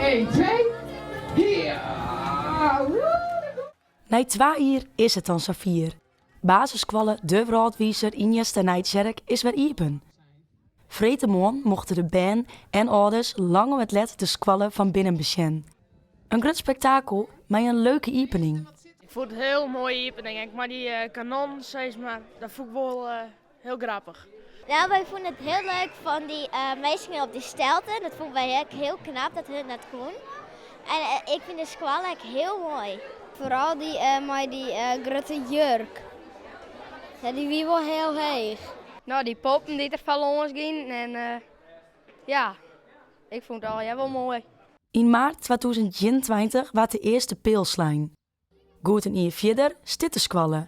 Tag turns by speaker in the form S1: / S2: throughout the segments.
S1: 1, 2, ja!
S2: Nei twa jier is it dan safier. Basisskoalle De Wrâldwizer yn Easternijtsjerk is wer iepen. Freedtemoarn mochten de bern en âlders lang om it let de skoalle fan binnen besjen. In grut spektakel mei in leuke iepening.
S3: Ik fûn it in hiel moaie iepening, ek mei dy kanonnen sis mar, dat fûn ik wol hiel grappich.
S4: Nou, wy fûnen it hiel leuk fan dy minsken op dy stelten. Dat fûnen wy ek hiel knap dat hun dat koenen. En ik fyn de skoalle ek hiel moai.
S5: Foaral dy mei dy grutte jurk. Ja, dy wie wol hiel heech.
S3: No, dy poppen dy't der foar lâns gienen en ja, ik fûn it allegear wol moai.
S2: Yn maart 2021 waard de earste peal slein. Goed in jier fierder stiet de skoalle.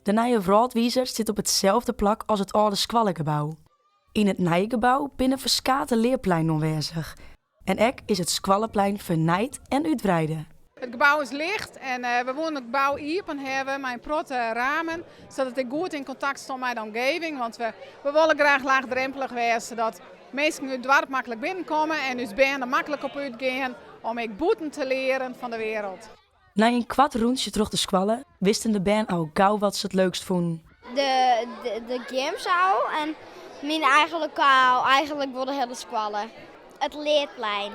S2: De nije Wrâldwizer stiet op itselde plak as it âlde skoallegebou. Yn it nije gebou binne ferskate learpleinen oanwêzich en ek is it skoalleplein fernijd en útwreide.
S1: It gebou is licht en we woene it gebou iepen hawwe mei in protte ramen, sadat it goed yn kontakt stond mei de omgeving. Want we wolle graach laagdrompelich wêze, sadat minsken út it doarp maklik binnenkomme en ús bern der maklik op útgean om ek bûten te learen fan de wereld.
S2: Nei in koart rûntsje troch de skoalle wisten de bern al gau wat se it leukst fûnen.
S5: De, de gymseal en myn eigen lokaal, eigenlik wol de hiele skoalle.
S4: It learplein.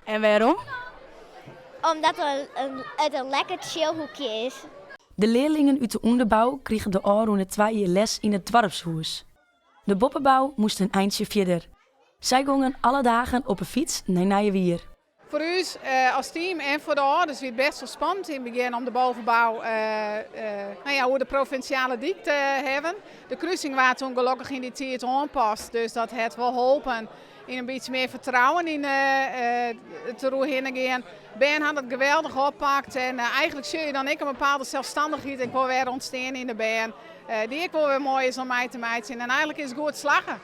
S2: En wêrom?
S4: Omdat it in lekker chillhoekje is.
S2: De learlingen út de ûnderbou krigen de ôfrûne twa jier les yn it doarpshûs. De boppebou moast in eintsje fierder. Sy gongen alle dagen op 'e fyts nei Nijewier.
S1: Foar ús as team en foar de âlders wie it bêst wol spannend yn it begjin om de bovenbou nou ja, oer de provinsjale dyk te hawwen. De krusing waard toen gelokkich yn dy tiid oanpast, dus dat hat wol holpen yn in bytsje mear fertrouwen yn it deroerhinne gean. Bern ha dat geweldich oppakt en eigenlik sjoch je dan ek in bepaalde selsstannichheid ek wol wer ûntstean yn de bern, dy't ek wol wer moai is om mei te meitsjen. En eigenlik is it goed slagge.